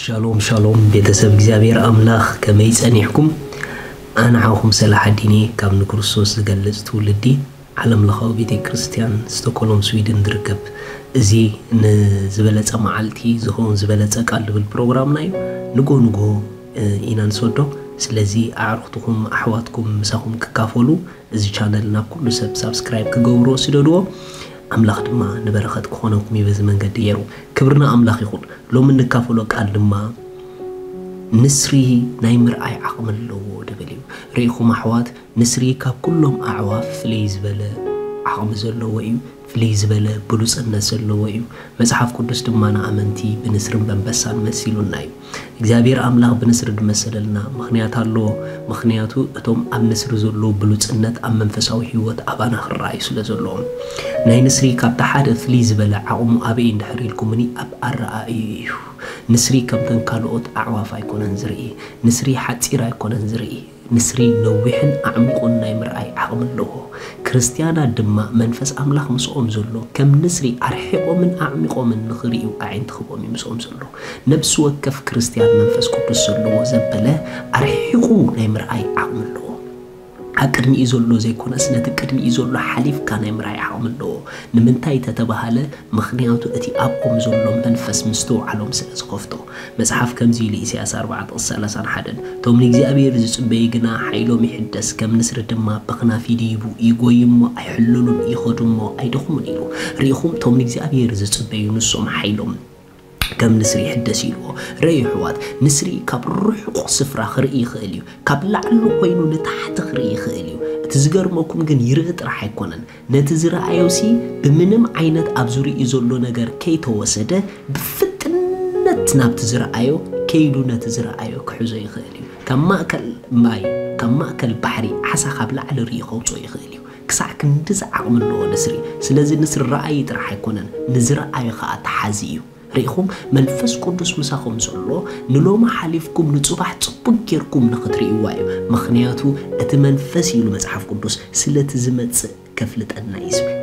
ሻሎም ሻሎም ቤተሰብ እግዚኣብሔር ኣምላኽ፣ ከመይ ጸኒሕኩም? ኣነ ዓኹም ሰላሓዲን እየ ካብ ንክርስቶስ ዝገልጽ ትውልዲ ዓለም ለኻዊ ቤተ ክርስቲያን ስቶኮሎም ስዊድን ዝርከብ። እዚ ንዝበለጸ መዓልቲ ዝኸውን ዝበለጸ ቃል ዝብል ፕሮግራምና እዩ። ንጎ ንጎ ኢና ንሰዶ። ስለዚ ኣዕሩኽትኩም ኣሕዋትኩም ምሳኹም ክካፈሉ እዚ ቻነል ናብ ኩሉ ሰብ ሳብስክራይብ ክገብሮ ስደድዎ። ኣምላኽ ድማ ንበረኸት ክኾነኩም እዩ በዚ መንገዲ ገይሩ። ክብርና ኣምላኽ ይኹን። ሎሚ እንካፈሎ ቃል ድማ ንስሪ ናይ ምርኣይ ዓቕሚ ኣለዎ ድብል እዩ። ርኢኹም ኣሕዋት፣ ንስሪ ካብ ኩሎም ኣዕዋፍ ፍልይ ዝበለ ዓቕሚ ዘለዎ እዩ። ፍልይ ዝበለ ብሉጽነት ዘለዎ እዩ። መጽሓፍ ቅዱስ ድማ ንኣመንቲ ብንስርን በንበሳን መሲሉና እዩ። እግዚኣብሔር ኣምላኽ ብንስሪ ዝመሰለልና ምኽንያት ኣለዎ። ምኽንያቱ እቶም ኣብ ንስሪ ዘለዉ ብሉጽነት ኣብ መንፈሳዊ ህይወት ኣባና ክረኣዩ ስለ ዘለዎም። ናይ ንስሪ ካብቲ ሓደ ፍልይ ዝበለ ዓቕሙ ኣበይ እንድሕር ኢልኩምኒ፣ ኣብ ኣረኣእዩ እዩ። ንስሪ ከምተን ካልኦት ኣዕዋፍ ኣይኮነን ዝርኢ። ንስሪ ሓጺር ኣይኮነን ዝርኢ። ንስሪ ነዊሕን ኣዕሚቑን ናይ ምርኣይ ዓቕሚ ኣለዎ። ክርስትያናት ድማ መንፈስ ኣምላኽ ምስኦም ዘሎ ከም ንስሪ ኣርሒቖምን ኣዕሚቖምን ንኽርእዩ ኣዒንቲ ክቦም እዩ ምስኦም ዘሎ። ነብሲ ወከፍ ክርስትያን መንፈስ ቅዱስ ዘለዎ ዘበለ ኣርሒቑ ናይ ምርኣይ ዓቕሚ ኣለዎ። ኣብ ቅድሚኡ ዘሎ ዘይኮነስ ነቲ ቅድሚኡ ዘሎ ሓሊፍካ ናይ ምርኣይ ዓቕሚ ኣለዎ። ንምንታይ ተተባሃለ? ምኽንያቱ እቲ ኣብኦም ዘሎ መንፈስ ምስትውዓሎም ስለ ዝኸፍቶ። መጽሓፍ ከምዚ ኢሉ፣ ኢሳያስ ኣርባዕተ ሰላሳን ሓደን፣ "እቶም ንእግዚኣብሔር ዝጽበዩ ግና ሓይሎም ይሕደስ፣ ከም ንስሪ ድማ ብኽናፍ ይድይቡ፣ ይጎዩ እሞ ኣይሕለሉን፣ ይኸዱ እሞ ኣይደኽሙን" ኢሉ። ርኢኹም፣ እቶም ንእግዚኣብሔር ዝጽበዩ ንሶም ሓይሎም ከም ንስሪ ይሕደስ ኢልዎ። ረዩ ኣሕዋት፣ ንስሪ ካብ ርሑቕ ስፍራ ክርኢ ይኽእል እዩ። ካብ ላዕሊ ኮይኑ ንታሕቲ ክርኢ ይኽእል እዩ። እቲ ዝገርመኩም ግን ይርኢ ጥራሕ ኣይኮነን። ነቲ ዝረኣዮሲ ብምንም ዓይነት ኣብ ዙሪኡ ዘሎ ነገር ከይተወሰደ ብፍጥነት ናብቲ ዝረኣዮ ከይዱ ነቲ ዝረኣዮ ክሕዞ ይኽእል እዩ። ካብ ማእከል ማይ፣ ካብ ማእከል ባሕሪ ዓሳ ካብ ላዕሊ ርኢ ከውፅኦ ይኽእል እዩ። ክሳዕ ክንድዚ ዓቕሚ ኣለዎ ንስሪ። ስለዚ ንስሪ ረኣዪ ጥራሕ ኣይኮነን፣ ንዝረኣዮ ኸኣ ተሓዚ እዩ። ርኢኹም፣ መንፈስ ቅዱስ ምሳኹም ዘሎ ንሎሚ ሓሊፍኩም ንጽባሕ ጽቡቕ ጌርኩም ንኽትርእይዋ እዩ። ምኽንያቱ እቲ መንፈስ ኢሉ መጽሓፍ ቅዱስ ስለቲ ዝመጽእ ከፍልጠና እዩ ዝብል።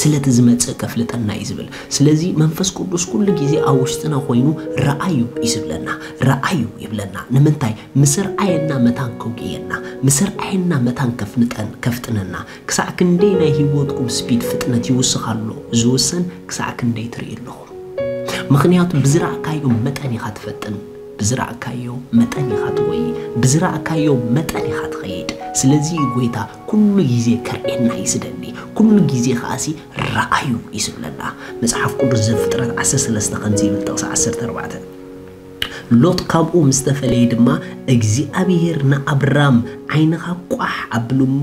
ስለቲ ዝመጽእ ከፍልጠና እዩ ዝብል። ስለዚ መንፈስ ቅዱስ ኩሉ ግዜ ኣብ ውሽጥና ኮይኑ ረኣዩ እዩ ዝብለና። ረኣዩ ይብለና። ንምንታይ? ምስ ረኣየና መታን ከውቅየና፣ ምስ ረኣየና መታን ከፍንጠን-፣ ከፍጥነና። ክሳዕ ክንደይ ናይ ህይወትኩም ስፒድ፣ ፍጥነት ይውስኽ ኣሎ ዝውሰን ክሳዕ ክንደይ ትርኢ ኣለኹም። ምኽንያቱ ብዝረኣካዮ መጠን ኢኻ ትፈጥን፣ ብዝረኣካዮ መጠን ኢኻ ትጎይ፣ ብዝረኣካዮ መጠን ኢኻ ትኸይድ። ስለዚ እዩ ጎይታ ኩሉ ግዜ ከርእየና እዩ ዝደሊ፣ ኩሉ ግዜ ከኣሲ ረኣዩ እዩ ዝብለና። መጽሓፍ ቅዱስ ዘፍጥረት ዓሰርተ ሰለስተ ከምዚ ይብል፣ ጥቕሲ ዓሰርተ ኣርባዕተ፣ ሎጥ ካብኡ ምስ ተፈለየ ድማ እግዚኣብሔር ንኣብራም ዓይንኻ ቋሕ ኣብል እሞ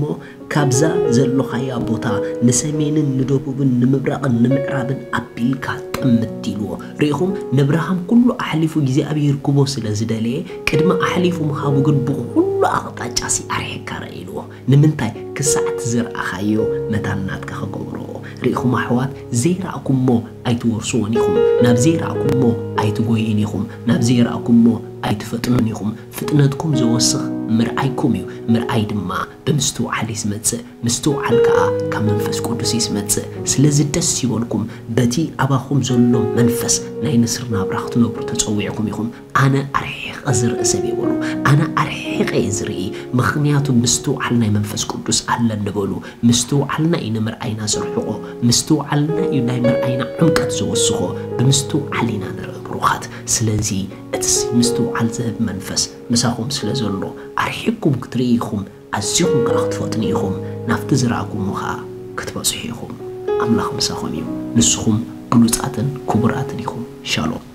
ካብዛ ዘሎኻያ ቦታ ንሰሜንን ንደቡብን ንምብራቕን ንምዕራብን ኣቢልካ ጠምት ኢልዎ። ርኢኹም፣ ነብርሃም ኩሉ ኣሕሊፉ እግዚኣብሔር ክቦ ስለ ዝደለየ ቅድሚ ኣሕሊፉ ምሃቡ ግን ብኹሉ ኣቕጣጫሲ ኣርሒካ ርኣ ኢልዎ። ንምንታይ? ክሳዕ እቲ ዝረኣኻዮ መታን ናትካ ክገብሮ። ርኢኹም ኣሕዋት፣ ዘይረኣኩሞ ኣይትወርስዎን ኢኹም፣ ናብ ዘይረኣኩሞ ኣይትጎዩን ኢኹም፣ ናብ ዘይረኣኩሞ ኣይትፈጥኑን ኢኹም። ፍጥነትኩም ዘወስኽ ምርኣይኩም እዩ። ምርኣይ ድማ ብምስትውዓል እዩ ዝመጽእ። ምስትውዓል ከኣ ካብ መንፈስ ቅዱስ እዩ ዝመጽእ። ስለዚ ደስ ይበልኩም፣ በቲ ኣባኹም ዘሎ መንፈስ ናይ ንስሪ ናብራ ክትነብሩ ተጸዊዕኩም ኢኹም። ኣነ ኣርሒቐ ዝርኢ ሰብ እየ በሉ። ኣነ ኣርሒቐ እየ ዝርኢ፣ ምኽንያቱ ምስትውዓል ናይ መንፈስ ቅዱስ ኣለኒ በሉ። ምስትውዓልና እዩ ንምርኣይና ዘርሕቖ፣ ምስትውዓልና እዩ ናይ ምርኣይና ዕምቀት ዝወስኾ። ብምስትውዓል ኢና ንርኢ ብሩኻት። ስለዚ እቲ ምስትውዓል ዝህብ መንፈስ ምሳኹም ስለ ዘሎ ኣርሒቕኩም ክትርኢ ኢኹም። ኣዚኹም ከኣ ክትፈጥኑ ኢኹም፣ ናብቲ ዝረኣኩሞ ከኣ ክትበጽሑ ኢኹም። ኣምላኽ ምሳኹም እዩ። ንስኹም ብሉጻትን ክቡራትን ኢኹም። ሻሎም።